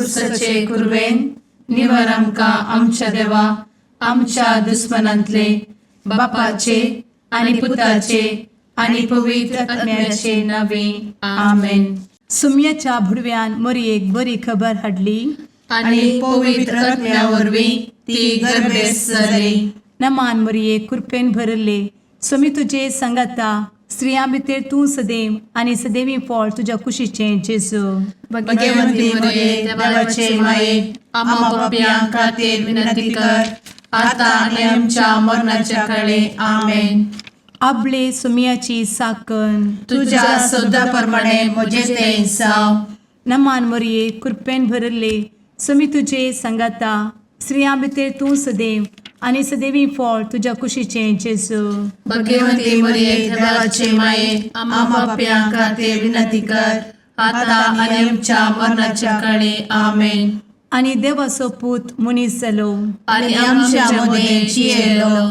कुर्साचे कुरवेन निवर आमकां आमच्या देवा आमच्या दुस्मनांतले बापाचे आनी पुताचे आनी पवित्र आत्म्याचे नावे आमेन. सुम्याच्या भुडव्यान मोरयेक बरी खबर हाडली. आनी पवित्र आत्म्या वरवीं ती गर्भेस्त जाली. नमान मोरये, कृपेन भरले, स्वामी तुजे सांगाता, स्त्रियां भितर तूं सदैव आनी सदैवी फळ तुज्या कुशीचें जेजू. भगवंती मरिये, देवाचे माये, आम्हा पापयां खातीर विनंती कर, आता आनी आमच्या मरणाच्या काळी. आमेन. आबले सुमियाची साकन. तुझ्या शब्दा प्रमाणे म्हजे ते जावं. नमान मोरये, कृपेन भरले, स्वामी तुजे सांगाता, स्त्रियां भितर तूं सदैव आनी सदैवी फळ तुज्या कुशीचें जेजू. भगवंती मरिये, देवाचे माये, आम्हा पापयां खातीर विनंती कर, आता आनी आमच्या मरणाच्या काळी. आमेन. आनी देवाचो पूत मनीस जालो आनी आमच्या मदें जियेलो.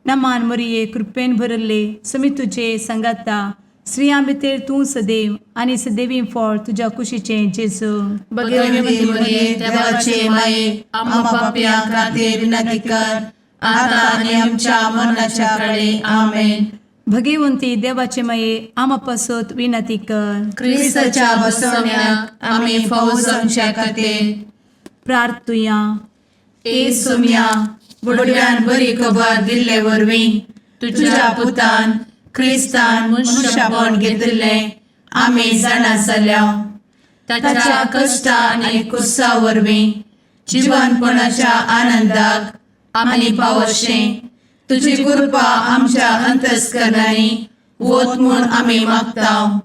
नमान मोरये, कृपेन भरले, स्वामी तुजे सांगाता, स्त्रियां भितर तूं सदैव आनी सदैवी फळ तुज्या कुशीचें जेजू. भगवंती मरिये, देवाचे माये, आम्हा पापयां खातीर विनंती कर, आता आनी आमच्या मरणाच्या काळी. आमेन. भगवंती देवाचे माये, आमा पासत विनंती कर. क्रिस्ताच्या बसवण्याक आमी फावो जावच्या खातीर प्रार्थुया. ए सोम्या, बुडव्यान बरी खबर दिल्ले वरवीं तुझ्या पुतान क्रिस्तान मनुष्यपण घेतिल्लें आमी जाणा जाल्या. ताच्या कश्टा आनी कुर्सा वरवीं जिवनपणाच्या आनंदाक आमी पावशें तुजी कृपा आमच्या अंतस्करणांनी वत म्हूण आमी मागता,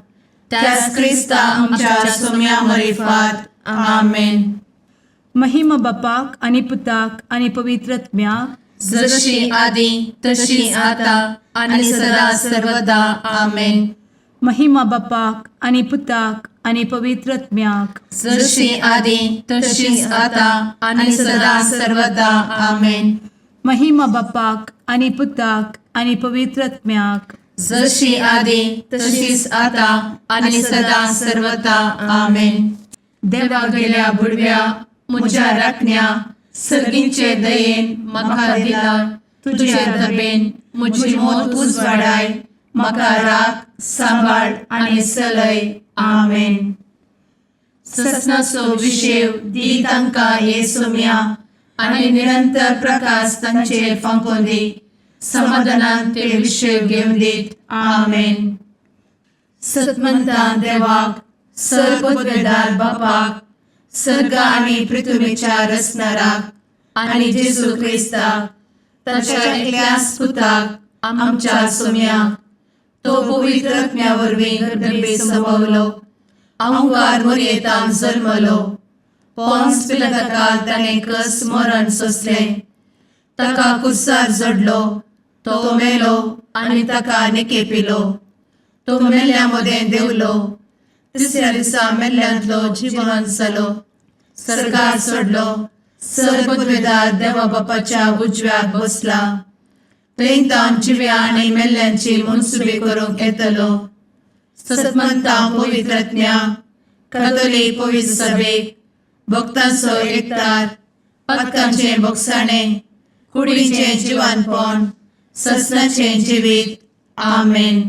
त्याच क्रिस्ता आमच्या सोम्या मरिफात. आमेन. महिमा बापाक आनी पुताक आनी पवित्र आत्म्याक. जशी आदी तशी आता आणि सदा सर्वदा. आमेन. महिमा बापाक आनी पुताक आनी पवित्र आत्म्याक. जशी आदी तशीच आता आणि सदा सर्वदा. आमेन. महिमा बापाक आनी पुताक आनी पवित्र आत्म्याक. जशी आदी तशीच आता आणि सदा सर्वदा. आमेन. देवा गेल्या बुडव्या म्हज्या राखण्या, सर्गींचे दयेन म्हाका दिला तुझे दबेन म्हजी मोत उजवाडाय, म्हाका राख, सांबाळ आनी चलय. आमेन. ससनाचो विशेव दी तांकां हे सोम्या आनी निरंतर प्रकाश तांचेर फांकोवन दी, समाधानान ते विशेव घेवन दीत. आमेन. सतमंतान देवाक, सर्वपदवेदार बापाक, सर्ग आनी पृथ्वीच्या रचणाराक आनी जेजू क्रिस्ताक ताच्या एकल्याच पुताक आमच्या सोम्याक, तो पवित्र आत्म्या वरवीं गर्भे संभवलो, अंकार मोरयेतान जल्मलो, पोन्स पिलाताकाल ताणें कस मरण सोंसलें, ताका कुर्सार जडलो, तो मेलो आनी ताका निकेपिलो, तो मेल्ल्या मदें देंवलो, तिसऱ्या दिसा मेल्ल्यांतलो जिवन जालो, सर्गार चडलो, सर्वपदवेदार देवा बापाच्या उजव्याक बसला, थंय तावन जिव्या आनी मेल्ल्यांची मनसुबी करूंक येतलो. सतमंता पवित्रज्ञा कथोलीक पवित्र सभेक, भक्तांचो एकतार, पातकांचें भोगसाणें, कुडीचें जिवानपण, ससनाचें जिवीत. आमेन.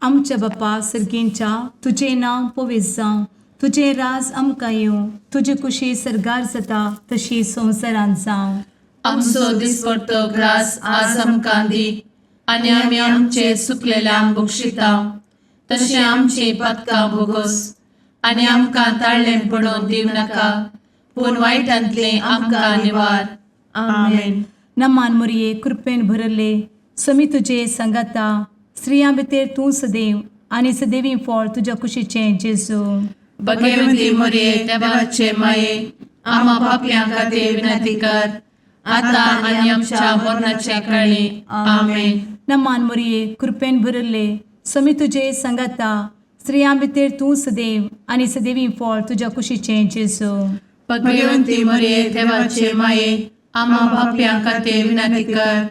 आमच्या बापा सर्गींच्या, तुजें नांव पवित्र जावं, तुजें राज आमकां येवं, तुजी कुशी सर्गार जाता तशी संवसारांत जावं. आमचो दिसपडतो ग्रास आज आमकां दी आनी आमी आमचे चुकलेल्यांक बक्षिता तशें आमची पातकां भोगोस आनी आमकां ताळ्ळें पडोवन दिवं नाका, पूण वायटांतलें आमकां निवार. आमेन. नमान मोरये, कृपेन भरले, समी तुजे सांगाता, स्त्रियां भितर तूं सदैव आनी सदैवी फळ तुज्या कुशीचें जेजू. भगवती मोरये, देवाचे माये, आम्हा पापयां खातीर विनंती कर, आता आनी आमच्या मरणाच्या काळी. आमेन. नमान मोरये, कृपेन भरले, समी तुजे सांगाता, स्त्रियां भितर तूं सदैव आनी सदैवी फळ तुज्या कुशीचें जेजू. भगवंती मोरये, देवाचे माये, आम्हा पापयां खातीर विनंती कर,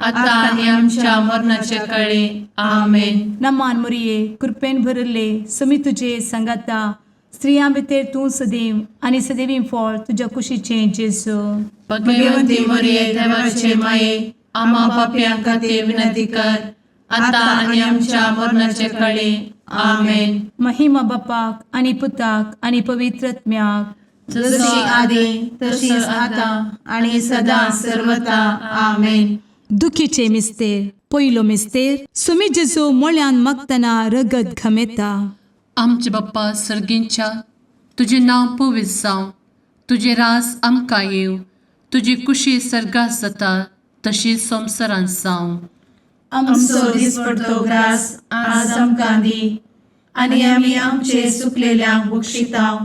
आता आनी आमच्या मरणाच्या काळी. आमेन. नमान मोरये, कृपेन भरले, समी तुजे सांगाता, स्त्रियां भितर तूं सदैव आनी सदैवी फळ तुज्या कुशीचें जेजू. भगवंती मरिये, देवाचे माये, आम्हा पापयां खातीर विनंती कर, आता आनी आमच्या मरणाचे कळी. आमेन. महिमा बापाक आनी पुताक आनी पवित्र आत्म्याक. जशी आदी तशीच आता आणि सदा सर्वता. आमेन. दुखीचे मिस्तेर. पयलो मिस्तेर, सुमी जेजू मोळ्यान मागतना रगत घमेता. आमचे बाप्पा सर्गींच्या, तुजें नांव पवित्र जावं, तुजें रास आमकां येवं, तुजी कुशी सर्गात जाता तशी संवसारांत जावं. आमचो दिसपडतो ग्रास आज आमकां दी आनी आमी आमचे सुकलेल्यांक बक्षितांव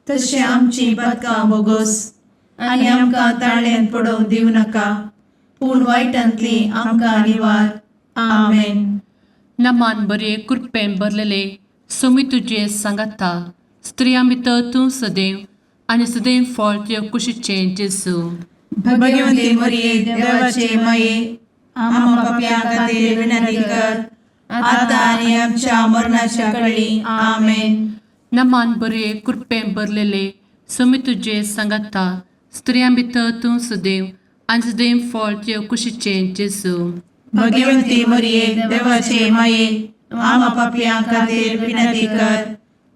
तशें आमची पदकां बोगोस आनी आमकां ताळ्यान पडोवंक दिवं नाका, पूण वायटांतली आमकां निवार. आमेन. नमान बरे, कृपेन भरलेले, सोमी तुजे सांगाता, स्त्रियां भितर तूं सदैव आनी सदैव फळ तुजे कुशीचें जेजू. भगवंती मरिये, देवाचे माये, आम्हा पापयां खातीर विनंती कर, आता आनी आमच्या मरणाच्या कळी. आमेन. नमान बरे, कृपेन भरलेले, सोमी तुजे सांगाता, स्त्रियां भितर तूं सदैव आनी सदैव फळ तुजे कुशीचें जेजू. भगवंती मरिये, देवाचे माये, आम्हा पापयां खातीर विनंती कर,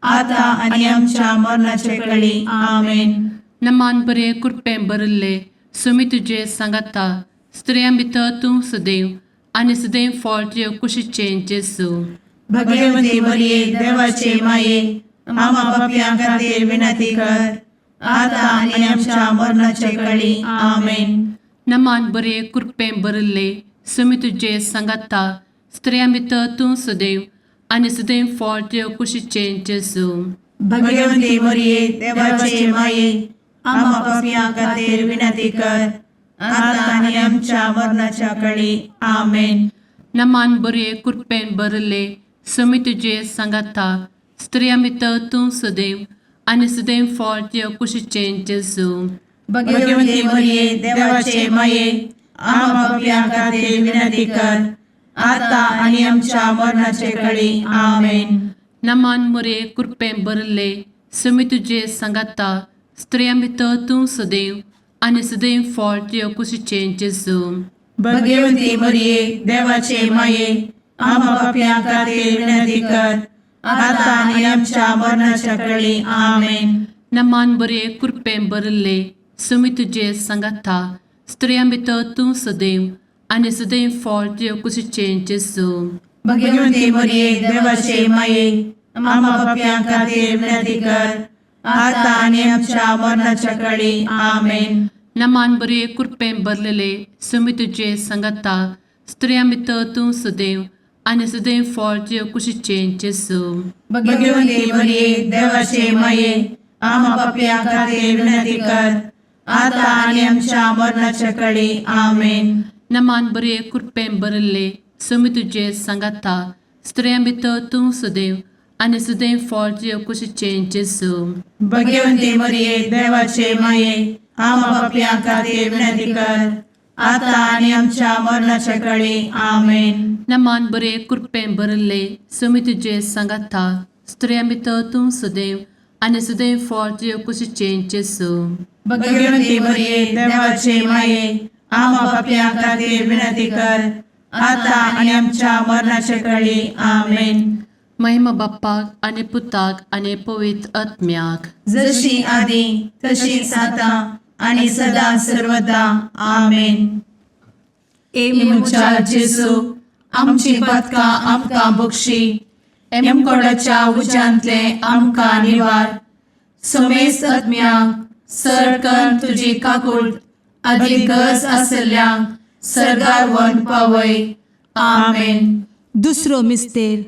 आता आनी आमच्या मरणाचे कळी. आमेन. नमान बरे, कृपेन भरिल्ले, सुमी तुजे सांगाता, स्त्रियां भितर तूं सदैव आनी सदैव फळ तुजे कुशीचें जेजू. भगवंती मरिये, देवाचे माये, आम्हा पापयां खातीर विनंती कर, आता आनी आमच्या मरणाचे कळी. आमेन. नमान बरे, कृपेन भरिल्ले, सुमी तुजे सांगाता, स्त्रियां भितर तूं सदैव आनी सदैव फळ तुजे कुशीचें जेजू. भगवंती मरिये, देवाचे माये, आम्हा पापयां खातीर विनंती कर, आता आनी आमच्या मरणाच्या कळी. आमेन. नमान बरे, कृपेन भरिल्ले, सुमी तुजे सांगाता, स्त्रियां भितर तूं सदैव आनी सदैव फळ तुजे कुशीचें जेजू. भगवंती मरिये, देवाचे माये, आम्हा पापयां खातीर विनंती कर, आता आनी आमच्या मरणाचे कळी. आमेन. नमान मुरे, कृपेन भरिल्ले, सुमी तुजे सांगाता, स्त्रियां भितर तूं सदैव आनी सदैव फळ तुजे कुशीचें जेजू. भगवंती मरिये, देवाचे माये, आम्हा पापयां खातीर विनंती कर, आता आनी आमच्या मरणाच्या कळी. आमेन. नमान बरे, कृपेन भरिल्ले, सुमी तुजे सांगाता, स्त्रियां भितर तूं सदैव आनी सदैव फळ तुजे कुशीचें जेजू. भगवंती मरिये, देवाचे माये, आम्हा पापयां खातीर विनंती कर, आता आनी आमच्या मरणाच्या कळी. आमेन. नमान बरे, कृपेन भरलेले, सुमी तुजे सांगाता, स्त्रियां भितर तूं सदैव आनी सदैव फळ तुजे कुशीचें जेजू. भगवंती मरिये, देवाचे माये, आम्हा पापयां खातीर विनंती कर, आता आनी आमच्या मरणाच्या कळी. आमेन. नमान बरे, कृपेन भरिल्ले, सुमी तुजे सांगाता, स्त्रियां भितर तूं सदैव आनी सदैव फळ तुजे कुशीचें जेजू. भगवंती मरिये, देवाचे माये, आम्हा पापयां खातीर विनंती कर, आता आनी आमच्या मरणाच्या कळी. आमेन. नमान बरे, कृपेन भरिल्ले, सुमी तुजे सांगाता, स्त्रियां भितर तूं सदैव आनी सदैव फळ तुजे कुशीचें जेजू. भगवंती मरिये, देवाचे माये, आम्हा पापयां खातीर विनंती कर, आता आनी आमच्या मरणाच्या कळी. आमेन. महिमा बाप्पाक आनी पुताक आनी पवित्र आत्म्याक. जशी आदी तशीच आता आणि सदा सर्वदा. आमेन. ए म्हज्या जेजू, आमची पदकां आमकां बक्षी, एमकोडाच्या उज्यांतले आमकां निवार, समेस्त आत्म्यांक सरकन तुजी काकूळ आदी गरज आसल्ल्यांक सर्गार व्हरून पावय. आमेन. दुसरो मिस्तेर,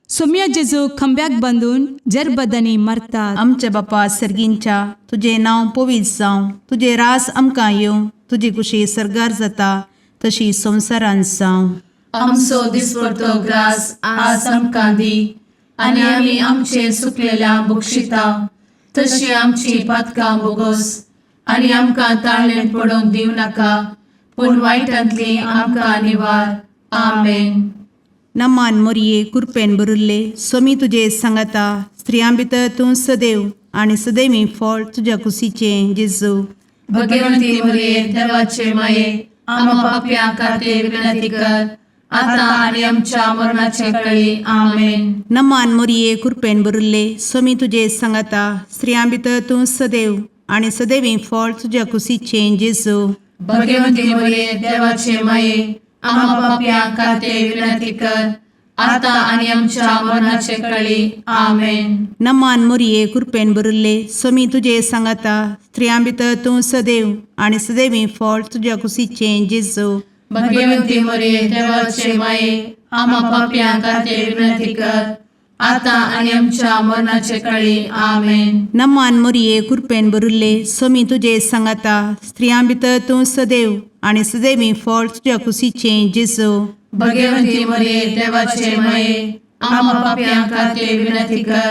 सोम्या जेजू खांब्याक बांदून जरबदांनी मारतात. आमच्या बापा सर्गींच्या, तुजें नांव पवित्र जावं, तुजें रास आमकां येवं, तुजी कुशी सर्गार जाता तशी संवसारांत जावं. आमचो दिसपडतो ग्रास आज आमकां दी आनी आमी आमचे सुकलेल्या बक्षिता तशी आमची पातकां बोगोस आनी आमकां ताळ्ळें पडोवंक दिवं नाका, पूण वायटांतली आमकां निवार. आमेन. नमान मोरये, कुरपेन भरिल्ले, स्वामी तुजे सांगाता, स्त्रियां भितर तूं सदैव आनी सदैवी फळ तुज्या कुशीचें जेजू. भगवंती मरिये देवाचे माये, आम्हा पापयां खातीर विनंती कर, आता आनी आमच्या मरणाचे कळी. आमेन. नमान मोरये, कृपेन भरिल्ले, स्वामी तुजे सांगाता. स्त्रियां भितर तूं सदैव आनी सदैवी फळ तुज्या कुशीचें जेजू. भगवंती मरिये देवाचे माये, आम्हा पापयां खातीर विनंती कर, आता आनी आमच्या मरणाचे कळी. आमेन. नमान मोरये, कृपेन भरिल्ले, स्वामी तुजे सांगाता. स्त्रियां भितर तूं सदैव आनी सदैवी फळ तुज्या कुशीचें जेजू. भगवंती मरिये देवाचे माये, आम्हा पापयां खातीर विनंती कर, आता आनी आमच्या मरणाचे कळी. आमेन. नमान मोरये, कृपेन भरिल्ले, स्वामी तुजे सांगाता. स्त्रियां भितर तूं सदैव आनी सदैवी फळ तुज्या कुशीचें जेजू. भगवंती मरिये देवाचे माये, आम्हा पापयां खातीर विनंती कर,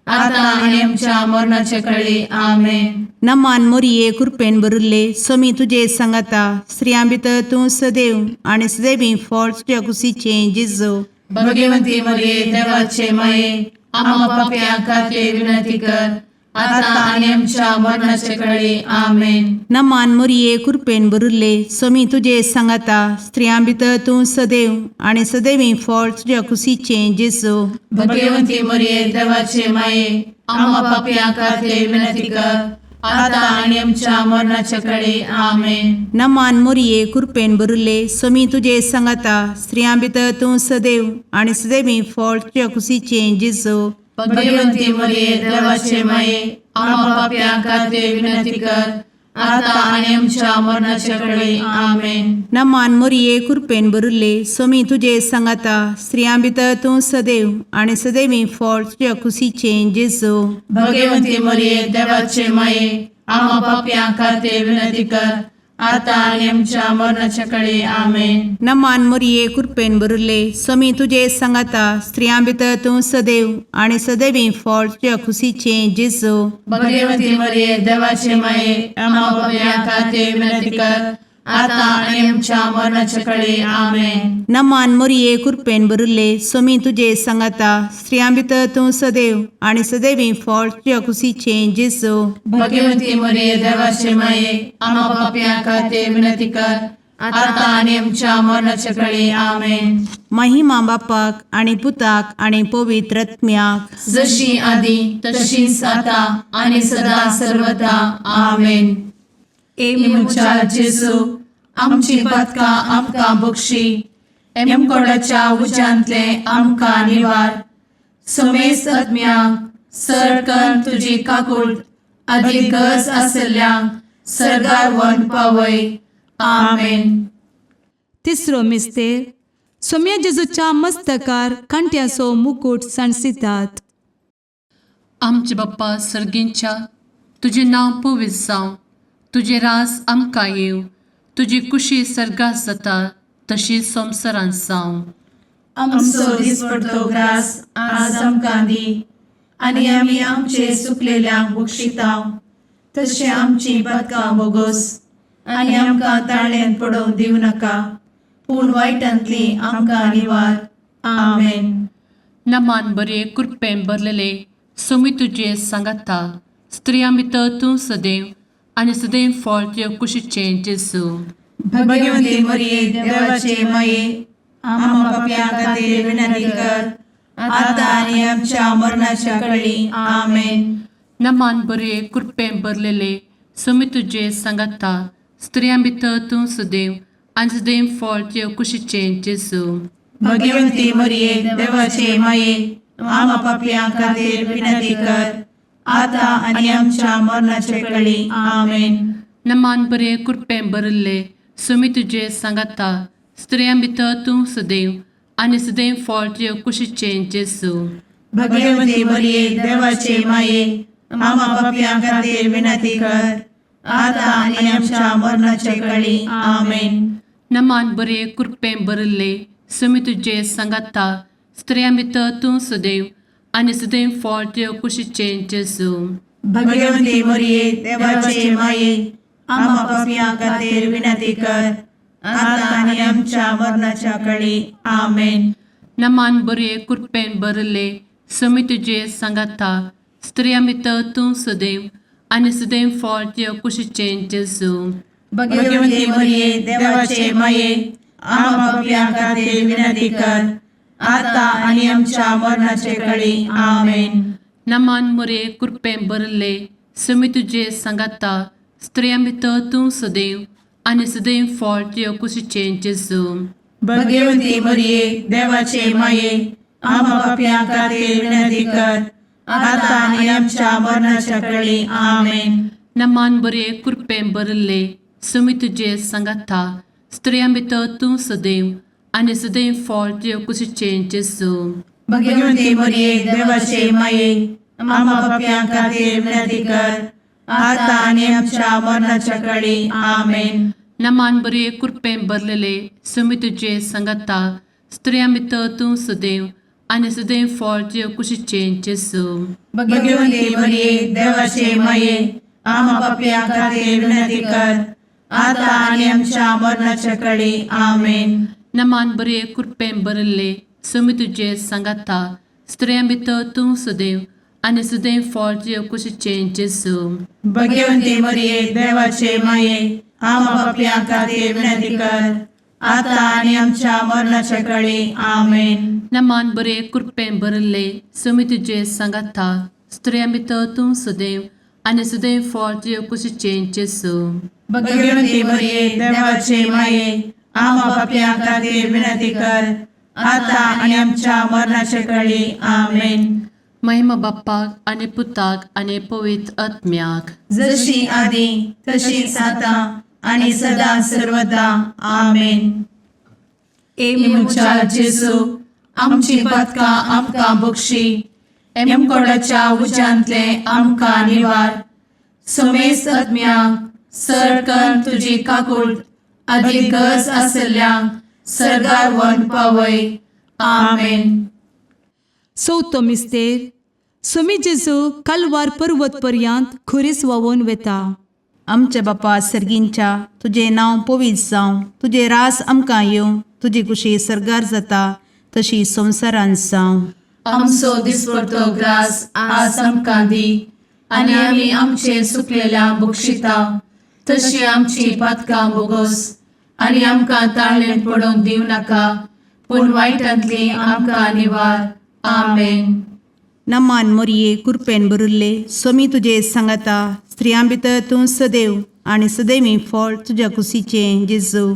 आता आनी आमच्या मरणाचे कळी. आमेन. नमान मोरये, कृपेन भरिल्ले, स्वामी तुजे सांगाता. स्त्रियां भितर तूं सदैव आनी सदैवी फळ तुज्या कुशीचें जेजू. भगवंती मरिये देवाचे माये, आम्हा पापयां खातीर विनंती कर, आता आनी आमच्या मरणाचे कळी. आमेन. नमान मोरये, कृपेन भरिल्ले, स्वामी तुजे सांगाता. स्त्रियां भितर तूं सदैव आनी सदैवी फळ तुज्या कुशीचें जेजू. भगवंती मरिये देवाचे माये, आम्हा पापयां खातीर विनंती कर, आता आनी आमच्या मरणाचे कळी. आमेन. नमान मोरये, कृपेन भरिल्ले, स्वामी तुजे सांगाता. स्त्रियां भितर तूं सदैव आनी सदैवी फळ तुज्या कुशीचें जेजू. भगवंती मरिये देवाचे माये, आम्हा पापयां खातीर विनंती कर, आता आनी आमच्या मरणाचे कळी. आमेन. नमान मोरये, कृपेन भरिल्ले, स्वामी तुजे सांगाता. स्त्रियां भितर तूं सदैव आनी सदैवी फळ तुज्या कुशीचें जेजू. भगवंती मरिये देवाचे माये, आम्हा पापयां खातीर विनंती कर, आता आनी आमच्या मरणाच्या कळी. आमेन. नमान मोरये, कृपेन भरिल्ले, स्वामी तुजे सांगाता. स्त्रियां भितर तूं सदैव आनी सदैवी फळ तुज्या कुशीचें जेजू. भगवंती मरिये देवाचे माये, आम्हा पापयां खातीर विनंती कर, आता आनी आमच्या मरणाच्या कळी. आमेन. नमान मोरये, कृपेन भरिल्ले, स्वामी तुजे सांगाता. स्त्रियां भितर तूं सदैव आनी सदैवी फळ तुज्या कुशीचें जेजू. भगवंती मरिये देवाचे माये, आम्हा पापयां खातीर विनंती कर, आता आनी आमच्या मरणाच्या कळी. आमेन. महिमा बापाक आनी पुताक आनी पवित्र आत्म्याक, जशी आदी तशीच आता आनी सदा सर्वदा. आमेन. ए म्हज्या जेजू, आमची पातकां आमकां बक्षी, एमकोडाच्या उज्यांतले आमकां निवार, समेस्त आत्म्यांक सरकन तुजी काकूट आदी गरज आसल्ल्यांक सर्गार व्हरून पावय. आमेन. तिसरो मिस्तेर, सोम्या जेजूच्या मस्तकार कांट्याचो मुकूट सांडसितात. आमचे बाप्पा सर्गींच्या, तुजें नांव पवित्र जावं, तुजें राज आमकां येवं, तुजी कुशी सर्गात जाता तशी संवसारांत जावं. आमचो दिसपडतो ग्रास आज आमकां दी, आनी आमी आमचे सुकलेल्यांक बक्षितांव, तशें आमची पातकां बोगोस, आनी आमकां ताळ्यांत पडोवंक दिवं नाका, पूण वायटांतली आमकां निवार. आमेन. नमान बरे, कृपेन भरलेले, स्वामी तुजे सांगाता. स्त्रियां भितर तूं सदैव आनी सदैव फळ तुजे कुशीचें जेजू. भगवंती मरिये देवाचे माये, आम्हा पापयां खातीर विनंती कर, आता आनी आमच्या मरणाच्या कळी. आमेन. नमान बरे, कृपेन भरलेले, स्वामी तुजे सांगाता. स्त्रियां भितर तूं सदैव आनी सदैव फळ तुजे कुशीचें जेजू. भगवंती मरिये देवाचे माये, आम्हा पापयां खातीर विनंती कर, आता आनी आमच्या मरणाच्या कळी. आमेन. नमान बरे, कृपेन भरिल्ले, स्वामी तुजे सांगाता. स्त्रियां भितर तूं सदैव आनी सदैव फळ तुजे कुशीचें जेजू. भगवंती मरिये देवाचे माये, आम्हा पापयां खातीर विनंती कर, आता आनी आमच्या मरणाच्या कळी. आमेन. नमान बरे, कृपेन भरिल्ले, स्वामी तुजे सांगाता. स्त्रियां भितर तूं सदैव आनी सदैव फळ तुजे कुशीचें जेजू. भगवंती मरिये देवाचे माये, आम्हा पापयां खातीर विनंती कर, आता आनी आमच्या मरणाच्या कळी. आमेन. नमान बरे, कृपेन भरिल्ले, समी तुजे सांगाता स्त्रियां भितर तूं सदैव आनी सदैव फळ तुज्या कुशीचें जेजू. भगवती मरिये, देवाचे माये, आम्हा पापयां खातीर विनंती कर, आता आनी आमच्या मरणाचे कळी. आमेन. नमान मोरे कृपें भरले समी तुजे सांगाता स्त्रियां भितर तूं सदैव आनी सदैव फळ तुज्या कुशीचें जेजू. भगवती मरिये, देवाचे माये, आम्हा पापयां खातीर विनंती कर, आता आनी आमच्या मरणाच्या कळी. आमेन. नमान बरे कृपें भरले समी तुजे सांगाता स्त्रियां भितर तूं सदैव आनी सदैव फळ तुज्या कुशीचें जेजू. भगवती मरिये, देवाचे माये, आम्हा पापयां खातीर विनंती कर, आता आनी आमच्या मरणाच्या कळी. आमेन. नमान बरे कृपें भरलेले समी तुजे सांगाता स्त्रियां भितर तूं सदैव आनी सदैव फळ तुज्या कुशीचें जेजू. भगवती मरिये, देवाचे माये, आम्हा पापयां खातीर विनंती कर, आता आनी आमच्या मरणाच्या कळी. आमेन. नमान बरे कृपें भरले समी तुजे सांगाता स्त्रियां भितर तूं सदैव आनी सदैव फळ तुज्या कुशीचें जेजू. भगवती मरिये, देवाचे माये, आम्हा पापयां खातीर विनंती कर, आता आनी आमच्या मरणाच्या कळी. आमेन. नमान बरे कृपें भरले समी तुजे सांगाता स्त्रियां भितर तूं सदैव आनी सदैव फळ तुज्या कुशीचें जेजू. भगवती मरिये, देवाचे माये, आम्हा पापयां खातीर विनंती कर, आता आनी आमच्या मरणाच्या कळी. आमेन. महिमा बाप्पाक आनी पुताक आनी पवित्र आत्म्याक. जशी आदी तशीच आता आणि सदा सर्वदा. आमेन. ए म्हज्या जेजू, आमची पातकां आमकां बक्षी, एमकोडाच्या उज्यांतले आमकां निवार, समेस्त आत्म्यांक सरकन तुजी काकूळ आदी गरज आसल्ल्यांक सर्गार व्हरून पावय. आमेन. चवथो मिस्तेर. सोमी जेजू कालवार पर्वत पर्यंत खुरीस व्हांवून वेता. आमच्या बापा सर्गींच्या, तुजें नांव पवित्र जावं, तुजें रास आमकां येवं, तुजी कुशी सर्गार जाता तशी संवसारांत जावं. आमचो दिसपडतो ग्रास आज आमकां दी आनी आमी आमचे सुकलेल्या बक्षिता तशी आमची पातकां बोगोस आनी आमकां ताळणेंत पडोवंक दिवं नाका, पूण वायटांतली आमकां निवार. आमेन. नमान मोरये, कुरपेन भरिल्ले, सोमी तुजे सांगाता, स्त्रियां भितर तूं सदैव आनी सदैवी फळ तुज्या कुशीचें जेजू.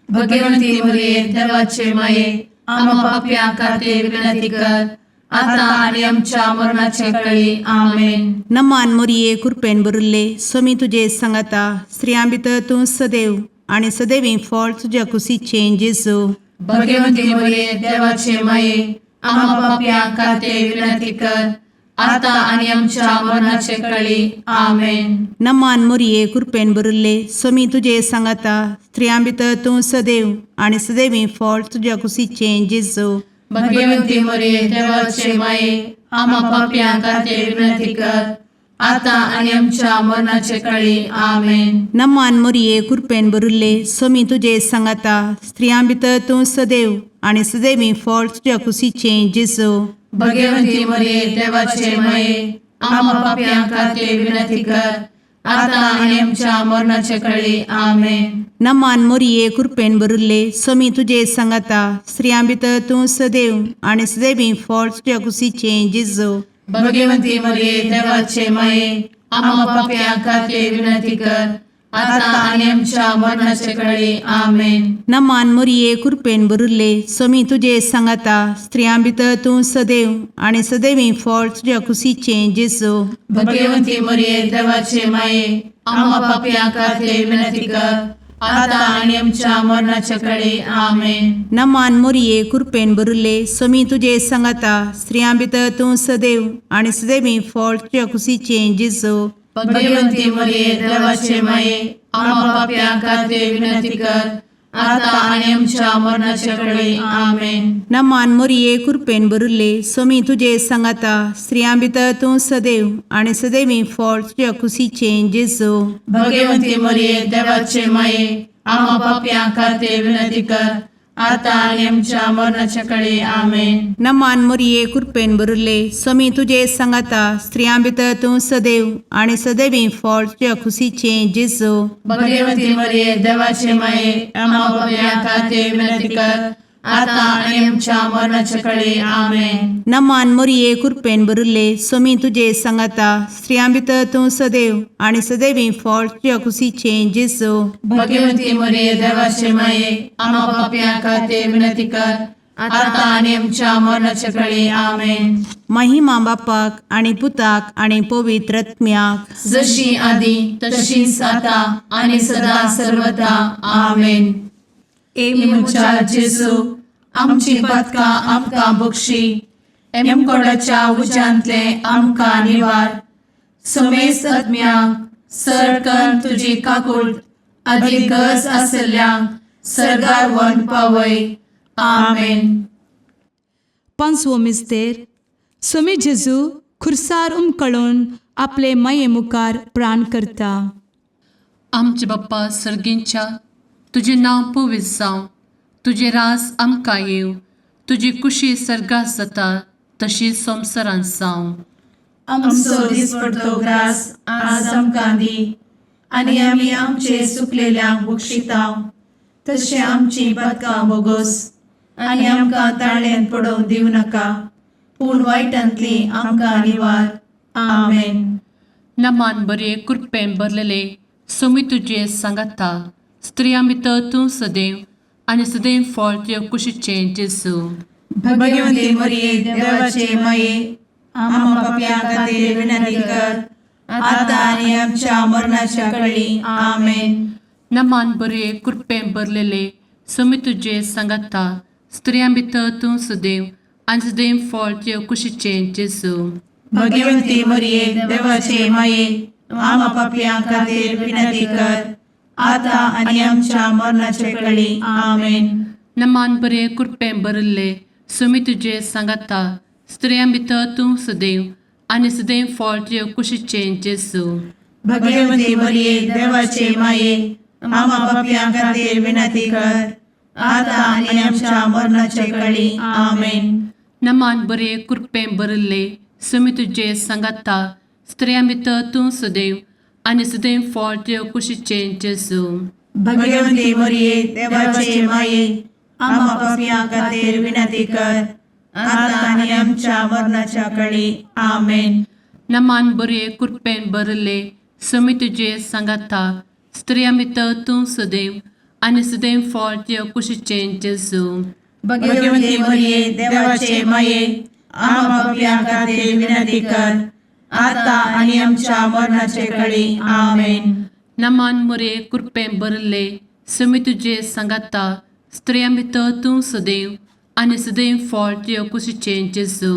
भगवंती मरिये, देवाचे माये, आम्हा पापयां खातीर विनंती कर, आता आनी आमच्या मरणाचे कळी. आमेन. नमान मोरये, कुरपेन भरिल्ले, सोमी तुजे सांगाता, स्त्रियां भितर तूं सदैव आनी सदैवी फळ तुज्या कुशीचें जेजू. भगवंती मरिये, देवाचे माये, आम्हा पापयां खातीर विनंती कर, आता आनी आमच्या मरणाचे कळी. आमेन. नमान मोरये, कुरपेन भरिल्ले, सोमी तुजे सांगाता, स्त्रियां भितर तूं सदैव आनी सदैवी फळ तुज्या कुशीचें जेजू. भगवंती मरिये, देवाचे माये, आम्हा पापयां खातीर विनंती कर, आता आनी आमच्या मरणाचे कळी. आमेन. नमान मोरये, कुरपेन भरिल्ले, सोमी तुजे सांगाता, स्त्रियां भितर तूं सदैव आनी सदैवी फळ तुज्या कुशीचें जेजू. भगवंती मरिये, देवाचे माये, आम्हा पापयां खातीर विनंती कर, आता आनी आमच्या मरणाचे कळी. आमेन. नमान मोरये, कुरपेन भरिल्ले, सोमी तुजे सांगाता, स्त्रियां भितर तूं सदैव आनी सदैवी फळ तुज्या कुशीचें जेजू. भगवंती मरिये, देवाचे माये, आम्हा पापयां खातीर विनंती कर, आता आनी आमच्या मरणाचे कळी. आमेन. नमान मोरये, कुरपेन भरिल्ले, सोमी तुजे सांगाता, स्त्रियां भितर तूं सदैव आनी सदैवी फळ तुज्या कुशीचें जेजू. भगवंती मरिये, देवाचे माये, आम्हा पापयां खातीर विनंती कर, आता आनी आमच्या मरणाचे कळी. आमेन. नमान मोरये, कुरपेन भरिल्ले, सोमी तुजे सांगाता, स्त्रियां भितर तूं सदैव आनी सदैवी फळ तुज्या कुशीचें जेजू. भगवंती मरिये, देवाचे माये, आम्हा पापयां खातीर विनंती कर, आता आनी आमच्या मरणाचे कळी. आमेन. नमान मोरये, कुरपेन भरिल्ले, सोमी तुजे सांगाता, स्त्रियां भितर तूं सदैव आनी सदैवी फळ तुज्या कुशीचें जेजू. भगवंती मरिये, देवाचे माये, आम्हा पापयां खातीर विनंती कर, आतां आनी आमच्या मरणाच्या कडे आमेन. नमान मोरये, कृपेन भरिल्ले, स्वामी तुजे सांगाता. स्त्रियां भितर तूं सदैव आनी सदैवी फळ तुज्या खुशीचें जेजू. भगवती मरिये, देवाचे माये, आम्हा पापयां खातीर विनंती कर, आतां आनी आमच्या मरणाच्या कडे आमेन. नमान मोरये, कृपेन भरिल्ले, स्वामी तुजे सांगाता. स्त्रियां भितर तूं सदैव आनी सदैवी फळ तुज्या खुशीचें जेजू. भगवती मरिये, देवाचे माये, आम्हा पापयां खातीर विनंती कर, आतां आनी आमच्या मरणाच्या कडे आमेन. महिमा बापाक आनी पुताक आनी पवित्र आत्म्याक. जशी आदी तशीच आता आणि सदा सर्वदा आमेन. ए म्हज्या जेजू, आमची पदकां आमकां बक्षी, एमकोडाच्या उज्यांतले आमकां निवार, समेस्त आत्म्यांक सरकन तुजी काकूळ आदी गरज आसल्ल्यांक सरगार वन पावय. आमेन. पांचवो मिस्तेर. स्वामी जेजू खुर्सार उमकळून आपले माये मुखार प्राण करता. आमचे बाप्पा सर्गींच्या, तुजें नांव पवित्र जावं, तुजें रास आमकां येवं, तुजी कुशी सर्गात जाता तशी संवसारांत जावं. आमचो दिसपडतो ग्रास आज आमकां दी, आनी आमी आमचे सुकलेल्यांक बक्षितांव, तशें आमची पदकां बोगोस, आनी आमकां ताळ्यान पडोवंक दिवं नाका, पूण वायटांतली आमकां निवार. आमेन. नमान बरे, कृपेन भरलेले, स्वामी तुजें सांगाता. स्त्रियां भितर तूं सदैव आनी सदैव फळ तुज्या कुशीचें जेजू. भगवती मरिये, देवाचे माये, आम्हा पापयां खातीर विनंती कर, आतां आनी आमच्या मरणाच्या कळी. आमेन. नमान बरे, कृपेन भरलेले, स्वामी तुजें सांगाता. स्त्रियां भितर तूं सदैव आनी सदैव फळ तुज्या कुशीचें जेजू. भगवती मरिये, देवाचे माये, आम्हा पापयां खातीर विनंती कर, आतां आनी आमच्या मरणाचे कळी. आमेन. नमान बरे, कृपेन भरिल्ले, स्वामी तुजें सांगाता. स्त्रियां भितर तूं सदैव आनी सदैव फळ तुज्या कुशीचें जेजू. भगवती मरिये, देवाचे माये, आम्हा पापयां खातीर विनंती कर, आतां आनी आमच्या मरणाचे कळी. आमेन. नमान बरे, कृपेन भरिल्ले, स्वामी तुजें सांगाता. स्त्रियां भितर तूं सदैव आनी सदैव फळ तुज्या कुशीचें जेजू. भगवती मरिये, देवाचे माये, आम्हा पापयां खातीर विनंती कर, आतां आनी आमच्या मरणाच्या कळी. आमेन. नमान बरे, कृपेन भरिल्ले, स्वामी तुजें सांगाता. स्त्रियां भितर तूं सदैव आनी सदैव फळ तुज्या कुशीचें जेजू. भगवती मरिये, देवाचे माये, आम्हा पापयां खातीर विनंती कर, आतां आनी आमच्या मरणाचे कळी. आमेन. नमान मोरे, कृपेन भरिल्ले, स्वामी तुजें सांगाता. स्त्रियां भितर तूं सदैव आनी सदैव फळ तुज्या कुशीचें जेजू.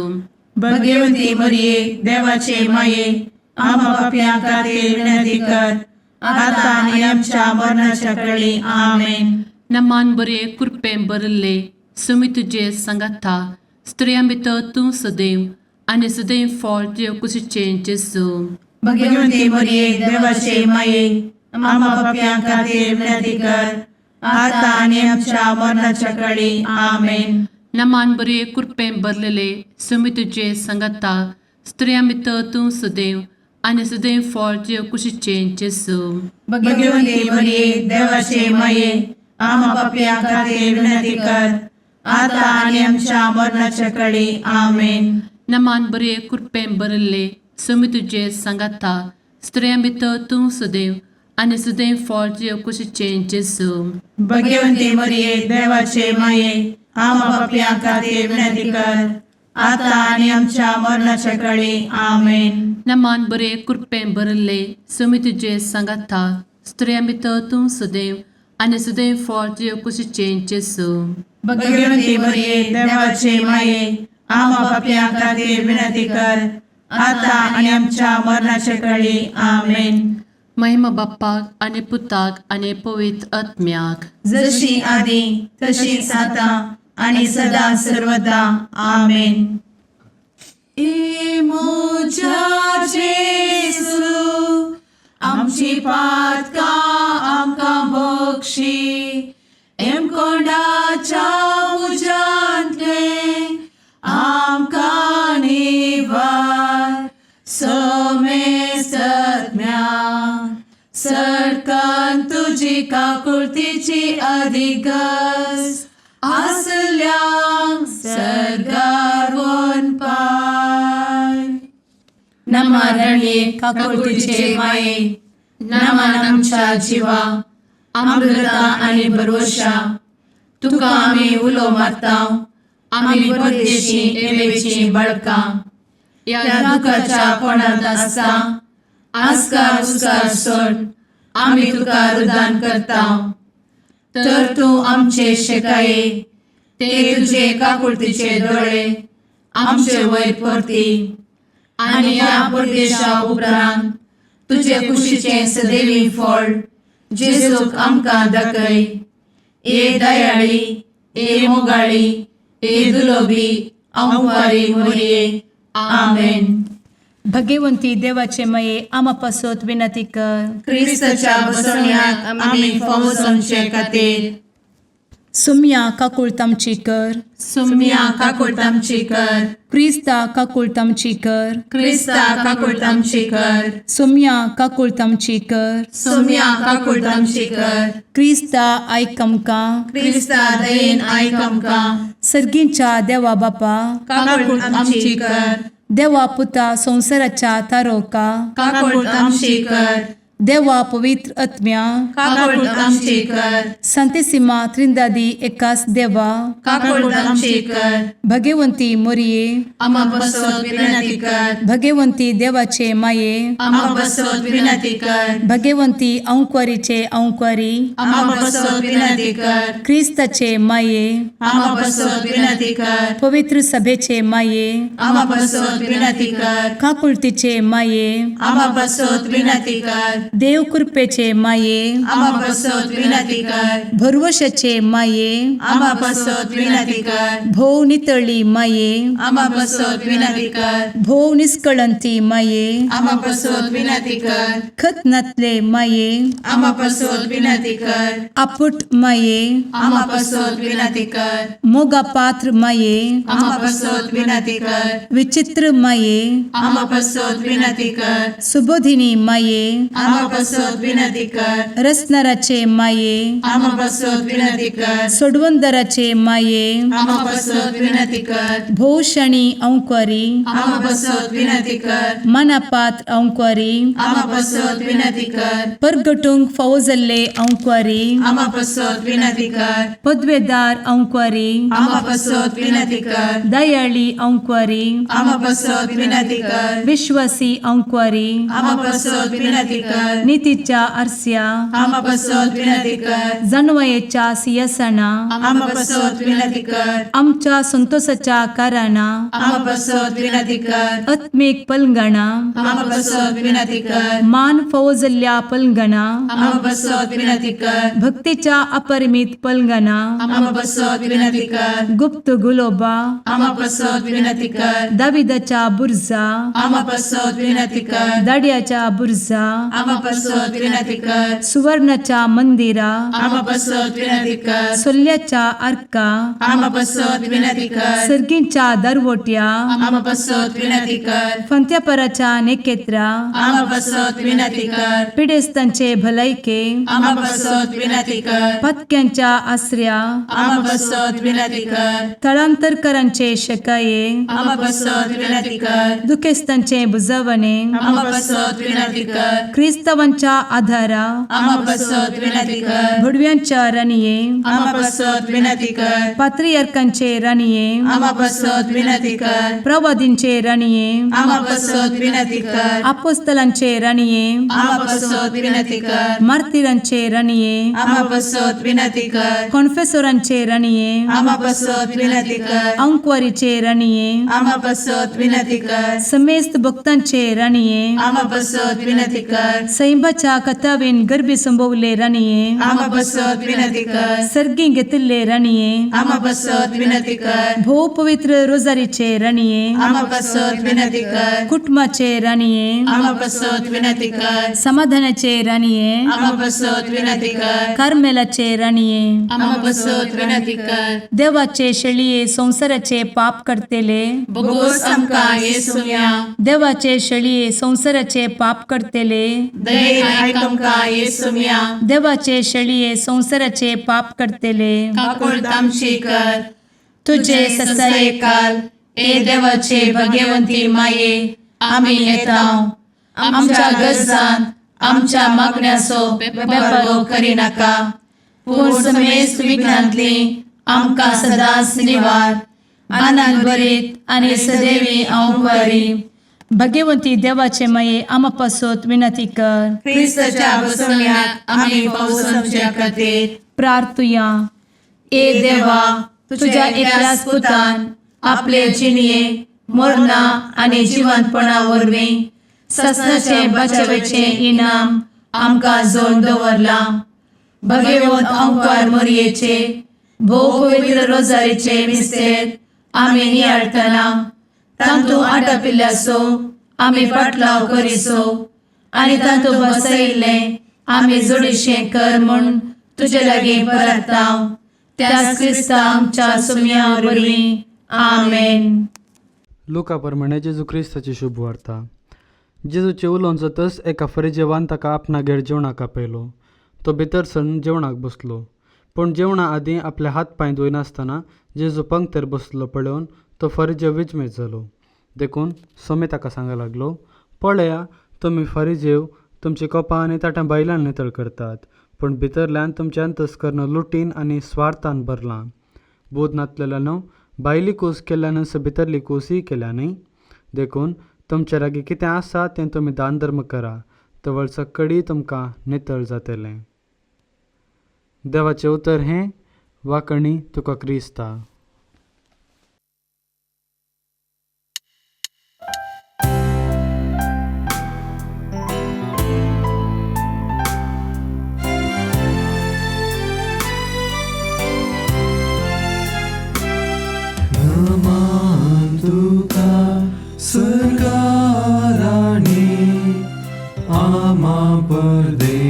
भगवती मरिये, देवाचे माये, आम्हा पापयां खातीर विनंती कर, आतां आनी आमच्या मरणाच्या कळी. आमेन. नमान बरे, कृपेन भरिल्ले, स्वामी तुजें सांगाता. स्त्रियां भितर तूं सदैव आनी सदैव फळ तुज्या कुशीचें जेजू. भगवती मरिये, देवाचे माये, आम्हा पापयां खातीर विनंती कर, आतां आनी आमच्या मरणाच्या कळी. आमेन. नमान बरे, कृपेन भरलेले, स्वामी तुजें सांगाता. स्त्रियां भितर तूं सदैव आनी सदैव फळ तुज्या कुशीचें जेजू. भगवती मरिये, देवाचे माये, आम्हा पापयां खातीर विनंती कर, आतां आनी आमच्या मरणाच्या कळी. आमेन. नमान बरे, कृपेन भरिल्ले, स्वामी तुजें सांगाता. स्त्रियां भितर तूं सदैव आनी सदैव फळ तुज्या कुशीचें जेजू. भगवती मरिये, देवाचे माये, आम्हा पापयां खातीर विनंती कर, आतां आनी आमच्या मरणाच्या कळी. आमेन. नमान बरे, कृपेन भरिल्ले, स्वामी तुजें सांगाता. स्त्रियां भितर तूं सदैव आनी सदैव फळ तुज्या कुशीचें जेजू. भगवती मरिये, देवाचे माये, आम्हा पापयां खातीर विनंती कर, आतां आनी आमच्या मरणाच्या कळी. आमेन. महिमा बाप्पाक आनी पुताक आनी पवित्र आत्म्याक. जशी आदी तशीच आता आणि सदा सर्वदा. आमेन. ए म्हज्या जेजू, आमची पातकां आमकां बक्षी, एमकोंडाच्या तुजी काकुळतीची अधिगस आसल्यांक सर्गार पाय. नमरणे काकुळतीचे माये, नमन आमच्या जिवा, अमृता आनी भरवशा, तुका आमी उलो मारता. आमी परदेशी एवेची बळकां ह्या दुखाच्या कोणांत आसता. आस्कार उस्कार सोड आमी तुका रुदान करता, तर तूं आमचे शेकाये ते तुजे काकुळतीचे दोळे आमचे वयर परती आनी ह्या परदेशा उपरांत तुजे कुशीचें सदैवी फळ जेजूक आमकां दाखय. ए दयाळी, ए मोगाळी, ए दुलोबी अंवारी मोरये, आमेन. भगवंती देवाचे मये, आमा पासत विनंती कर. क्रिस्ताच्या बसवण्याक आमी फावो जावचे खातीर. सुम्या काकुळत आमची कर. सुम्या काकुळट आमची कर. क्रिस्ता काकुळत आमची कर. क्रिस्ता काकुळट आमची कर. सुम्या काकुळत आमची कर. सुम्या काकुळट आमची कर. क्रिस्ता आयक आमकां. क्रिस्ता दयेन आयक आमकां. सर्गींच्या देवा बापा, काकुळट आमची कर. देवा पुता संवसाराच्या तारोका, काकुळट आमची कर. देवा पवित्र आत्म्या, काकुळट आमची कर. संतेसिमा त्रिंदादी एकास देवा, काकुळट आमची कर. भगवंती मोरये, आमा बसत विनंती कर. भगवंती देवाचे माये, आमा बसत विनंती कर. भगवंती अंक्वारीचे अंक्वारी, आमा बसत विनंती कर. क्रिस्ताचे माये, आमा बसत विनंती कर. पवित्र सभेचे माये, आमा बसत विनंती कर. काकुळतीचे माये, आमा बसत विनंती कर. देव कृपेचे माये, आमा बसत विनंती कर. भरवशाचे माये, आमा बसत विनंती कर. भोव नितळी माये, आमा बसत विनंती कर. भोव निस्कळंती माये, आमा बसत विनंती कर. खत नातले माये, आमा बसत विनंती कर. आपुट माये, आमा बसत विनंती कर. मोगा पात्र माये, आमा बसत विनंती कर. विचित्र माये, आमा बसत विनंती कर. सुबोधिनी माये, आमा बसत विनंती कर. रसनाराचे माये, आमा बसत विनंती कर. सोडवंदराचे माये, आमा बसत विनंती कर. भोवशणी अंक्वारी, आमा बसत विनंती कर. मनापात्र अंक्वारी, आमा बसत विनंती कर. परगटूंक फावो जाल्ले अंक्वारी, आमा बसत विनंती कर. पदवेदार अंक्वारी, आमा बसत विनंती कर. दयाळी अंक्वारी, आमा बसत विनंती कर. विश्वासी अंक्वारी, आमा बसत विनंती कर. नितीच्या आरस्या, आमा बसत विनंती कर. जानवयेच्या सियासना, आमा बसत विनंती कर. आमच्या संतोषाच्या कारणा, आमा बसत विनंती कर. आत्मीक पलंगणा, आमा बसत विनंती कर. मान फावो जाल्ल्या पलंगणा, आमा बसत विनंती कर. भक्तीच्या अपरिमित पलंगणा, आमा बसत विनंती कर. गुप्त गुलोबा, आमा बसत विनंती कर. दाविदाच्या बुर्जा, आमा बसत विनंती कर. दाड्याच्या बुर्जा, आमा बसत विनंती कर. सुवर्णाच्या मंदिरा, आमा बसत विनंती कर. सोल्ल्याच्या आर्का, आमा बसत विनंती कर. सर्गींच्या दरवट्या, आमा बसत विनंती कर. फंत्यापराच्या नेकेत्रा, आमा बसत विनंती कर. पिडेस्तांचे भलायके, आमा बसत विनंती कर. पत्क्यांच्या आसऱ्या, आमा बसत विनंती कर. थळांतरकरांचे शकाये, आमा बसत विनंती कर. दुखेस्तांचे बुजवणे, आमा बसत विनंती कर. क्रिस्तावांच्या आधारा, आमा बसत विनंती कर. भुडव्यांच्या राणये, आमा बसत विनंती कर. पात्रियार्कांचे राणये, आमा बसत विनंती कर. प्रवादींचे राणये, आमा बसत विनंती कर. आपोस्तलांचे राणये, आमा बसत विनंती कर. मार्तिरांचे राणये, आमा बसत विनंती कर. कॉन्फेसोरांचे राणये, आमा बसत विनंती कर. अंक्वारीचे राणये, आमा बसत विनंती कर. समेस्त भक्तांचे राणये, आमा बसत विनंती कर. सैंबाच्या कथावेन गर्भी संभवले राणये, आमा बसत विनंती कर. सर्गी घेतिल्ले राणये, आमा बसत विनंती कर. भोव पवित्र रोजारीचे राणये, आमा बसत विनंती कर. कुटुंबाचे राणये, आमा बसत विनंती कर. समाधानाचे राणये, आमा बसत विनंती कर. कार्मेलाचे राणये, आमा बसत विनंती कर. देवाचे शेळये संवसाराचे पाप करतेले, बोगोस आमकां येसुया. देवाचे शेळये संवसाराचे पाप करतेले, दयेन आयक आमकां येसुम्या. देवाचे शेळये संवसाराचे पाप करतले, काकुळट आमची कर. तुझे तुझे ससाये ससायकाल ए देवाचे भगवंती माये, आमी येता आमच्या गरजान आमच्या मागण्याचो बेपर्वो करिनाका, पूण समेस्त विघ्नांतली आमकां सदांच निवार. आनंद भरीत आनी सदैवी अंवकारी भगवंती देवाचे माये, आमा पासत विनंती कर. क्रिस्ताच्या बसवण्याक आमी पावसाच्या खातीर प्रार्थुया. ए देवा, तुझ्या एकल्याच पुतान आपले जिणये मरणा आनी जिवंतपणा वरवीं ससनाचे बचावेचें इनाम आमकां जोड दवरलां. भगवंत अंकार मोरयेचे भोव पवित्र रोजारीचे मिस्तेर आमी नियाळटना तांतू आटापिल्ल्याचो आमी पाटलाव करिसो आनी तांतू बसयिल्लें आमी जोडीशें कर म्हूण तुजे लागीं परताव, त्याच क्रिस्ता आमच्या सुम्या वरवीं. आमेन. लुका प्रमाणे जेजू क्रिस्ताची शुभ वार्ता. जेजूचें उलोवन जातच एका फरिजेवान ताका आपणागेर जेवणाक आपयलो. तो भितर सरून जेवणाक बसलो. पूण जेवणा आदीं आपले हात पांय धुयनासतना जेजू पंक्तेर बसलो पळोवन तो फरिजेव विजमीत जालो. देखून सोमी ताका सांगूंक लागलो, पळया, तुमी फरिजेव तुमची कोपां आनी ताटां भायल्यान नितळ करतात, पूण भितरल्यान तुमचें अंतस्कर्ण लुटीन आनी स्वार्थान भरलां. बोध नातलेल्यानो, भायली कूस केल्ल्यानच भितरली कूसय केल्या न्हय? देखून तुमचे लागीं कितें आसा तें तुमी दान धर्म करा, तवळ सक्कडी तुमकां नितळ जातलें. देवाचें उतर हें. वाकणी तुका क्रिस्ता. नमान तुका सर्गाराणी, आमा परदेशाचे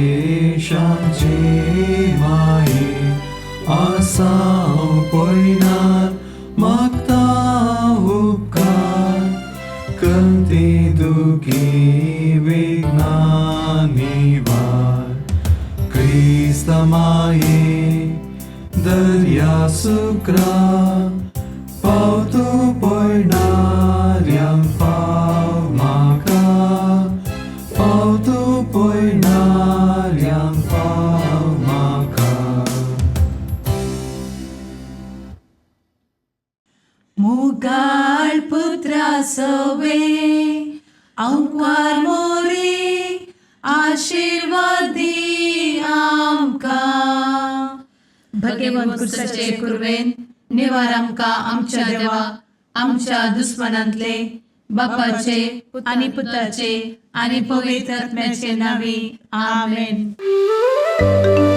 माये, आसाव पयनार मागता उपकार, कंती दुखी विघ्ना निवार. क्रिस्त माये दर्या सुक्रा, पावतो पयणाऱ्यांक पाव म्हाका, पावतो पयणाऱ्यांक पाव म्हाका. मुगाळ पुत्रा सवे अंकार मोरे, आशिर्वादी आमकां. भगवंत भगवंत कुरवेन निवार आमकां आमच्या देवा, आमच्या दुस्मनांतले, बापाचे आनी पुताचे आनी पवित्र आत्म्याचे नावी. आमेन. आमेन.